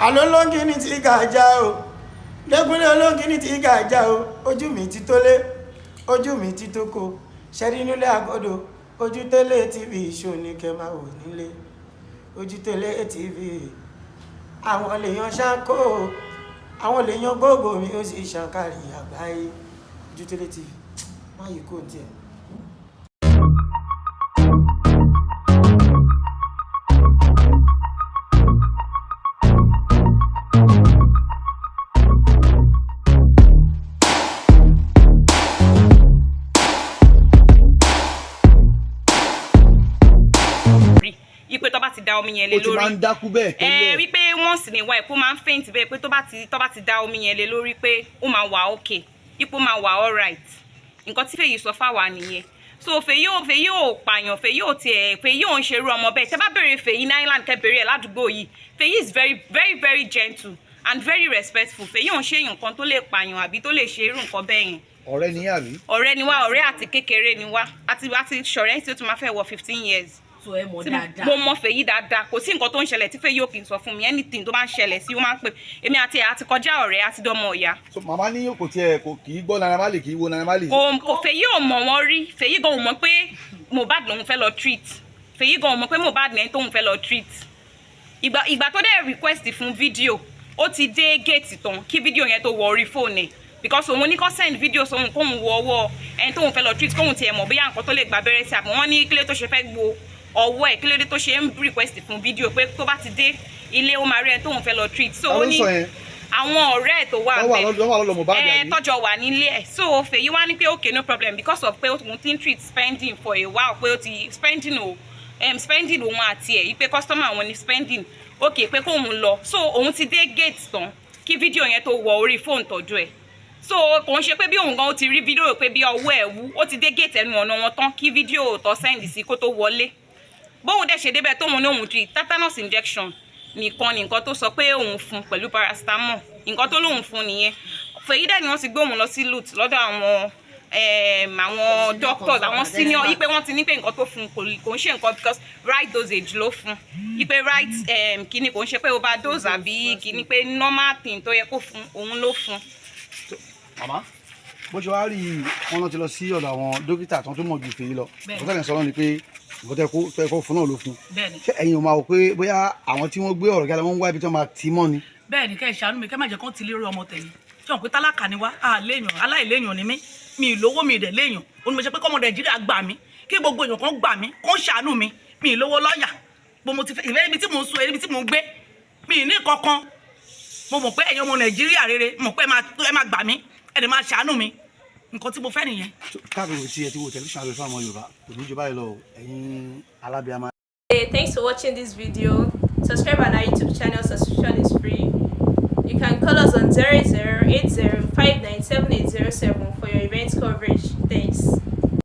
Àlọ́ olóńgìní ti gàjà o, lẹ́kúnlé olóńgìní ti gàjà o. Ojú mi ti tó lé, ojú mi ti tó ko ṣẹ́rí nílé àgọ́dọ̀. Ojútẹ́lẹ̀ TV show ní kẹ́ máa wò nílé. Ojútẹ́lẹ̀ TV, àwọn lèèyàn ṣáńkó, àwọn lèèyàn gbogbo mi, ó sì ṣàǹkárí àgbáyé. Ojútẹ́lẹ̀ TV, má yìí kò tiẹ̀. Rí i pé tó bá ti da omi yẹn lé Ó ti lórí, máa ń dákú bẹ́ẹ̀ ẹ tẹ́lẹ̀? Wípé once in a while kó máa ń faint bẹ́ẹ̀, pé tó bá ti da omi yẹn lé lórí, pé ó máa wà okay, ipò máa wà alright. Nǹkan tí Fèyí sọ fáwa nìyẹn. So Fèyí ò pààyàn, Fèyí ò tiẹ̀, Fèyí ò ń ṣerú ọmọ bẹ́ẹ̀. Tẹ́ bá béèrè Fèyí ní Island, kẹ́ béèrè ẹ̀ ládùúgbò yìí, Fèyí is very, very, very gentle and very respectful. Fèyí ò ń ṣe nǹkan tó lè pààyàn àbí tó lè ṣe irú nǹkan bẹ́ẹ̀ yẹn. Ọ̀rẹ́ ni àbí? Ọ̀rẹ́ ni wá, ọ̀rẹ́ àti kékeré ni wá, àti ṣọ̀rẹ́ tí ó tún máa fẹ́ wọ 15 years. So ẹ mọ̀ Tí dáadáa. Mo mọ Fèyí dáadáa. Kò sí nǹkan tó ń ṣẹlẹ̀ tí Fèyí ò kì í sọ fún mi. Anything tó bá ń ṣẹlẹ̀ sí, ó máa ń pè èmi àti ẹ̀. Àti kọjá ọ̀rẹ́, àti dọ́mọ ìyá. So màmá ní kò tiẹ̀, kò kì í gbọ́ Naira Marley, kì í wo Naira Marley? Kò, Fèyí ò mọ̀ wọ́n rí. Fèyí gan ò mọ̀ pé Mohbad lòun fẹ́ lọ treat. Fèyí gan ò mọ̀ pé Mohbad ní ẹni tóun fẹ́ lọ treat. Ìgbà tó dẹ̀ request fún fídíò, ó ti dé gate tán kí fídíò yẹn tó wọ orí fóònù ẹ̀, because òun ní kó send fídíò sóhun, kóhun wo ọwọ́ ẹni tóun fẹ́ lọ treat, kóhun tiẹ̀ mọ̀ bóyá nǹkan tó lè gba abẹ́rẹ́ sí. Àbọ̀ wọ́n ní kílé tó ṣe fẹ́ gbo ọwọ́ ẹ̀, kílódé tó ṣe ń request fún fídíò, pé tó bá ti dé ilé, ó máa rí ẹni tóun fẹ́ lọ treat. So Ta ó ló ń ní sọ yẹn? Àwọn ọ̀rẹ́ ẹ̀ tó wà Wọ́n wà ńbẹ̀. lọ́wọ́ Mohbad, Ẹ àbí? tọ́jọ́ wà nílé ẹ̀. So Fèyí wá ní pé okay, no problem, because of pé òun ti ń treat Spending for a while, pé ó ti Spending o, Spending òun àti ẹ̀, pé customer àwọn ni Spending, okay, pé kóun lọ. So òun ti dé gate tán kí fídíò yẹn tó wọ orí fóònù tọ́jú ẹ̀. So kò ń ṣe pé bí òun gan ó ti rí fídíò, pé bí ọwọ́ ẹ̀ wú. Ó ti dé gate ẹnu ọ̀nà wọn tán kí fídíò tó send sí kó tó wọlé. Bóun dẹ̀ ṣe débẹ̀, tóun ní òun treat, tetanus injection nìkan ní nǹkan tó sọ pé òun fún pẹ̀lú paracetamol. Nǹkan tó lóun fún nìyẹn. Fèyí dẹ̀ ni wọ́n ti gbé òun lọ sí LUTH lọ́dọ̀ àwọn doctors, àwọn senior, yí pé wọ́n ti ní pé nǹkan tó fún kò ń ṣe nǹkan, because right dosage ló fún, yí pé right kíní, kò ń ṣe pé overdose àbí kíní, pé normal thing tó yẹ kó fún òun ló fún. Màmá, bó ṣe wá rí i, wọn náà ti lọ sí ọ̀dọ̀ àwọn dókítà tó mọ̀ ju Fèyí lọ. Bẹ́ẹ̀ni. Nǹkan tẹ̀lé sọ náà ni pé nǹkan tẹ́ kó fún náà ló fún. Bẹ́ẹ̀ni. Ṣé ẹ̀yin ò máa wò pé bóyá àwọn tí wọ́n gbé ọ̀rọ̀ gálẹ̀, wọ́n ń wá ibi tí wọ́n máa tì mọ́ ni? Bẹ́ẹ̀ ni. Kẹ́ ẹ ṣàánú mi, kẹ́ má jẹ́ kán ti lérò ọmọ tẹ̀yìn. Ṣé wọn pé tálákà ni wá, a léèyàn, aláìléèyàn ni mí, mi ì lówó, mi ì dẹ̀ léèyàn. Ó ní mo ṣe pé kọ́mọ Nàìjíríà gbà mí, kí gbogbo èèyàn kan gbà mí, kó ṣàánú mi. Mi ì lówó lọ́ọ̀yà bó mo ti fẹ́ ìfẹ́ ibi tí mò ń sùn, ibi tí mò ń gbé, mi ì ní kankan. Mo mọ̀ pé ẹ̀yin ọmọ Nàìjíríà rere, mo mọ̀ pé ẹ máa gbà mí, ẹ dẹ̀ máa ṣàánú mi. Nǹkan tí mo fẹ́ nìyẹn. Káàkiri tí ẹ ti wo tẹlifíṣàn àbẹ fún àwọn Yorùbá, kò ní jù báyìí lọ o, ẹ̀yin alábíàmá. Hey, thanks for watching this video. Subscribe on our YouTube channel, subscription is free. You can call us on 0080 for your event coverage. Thanks.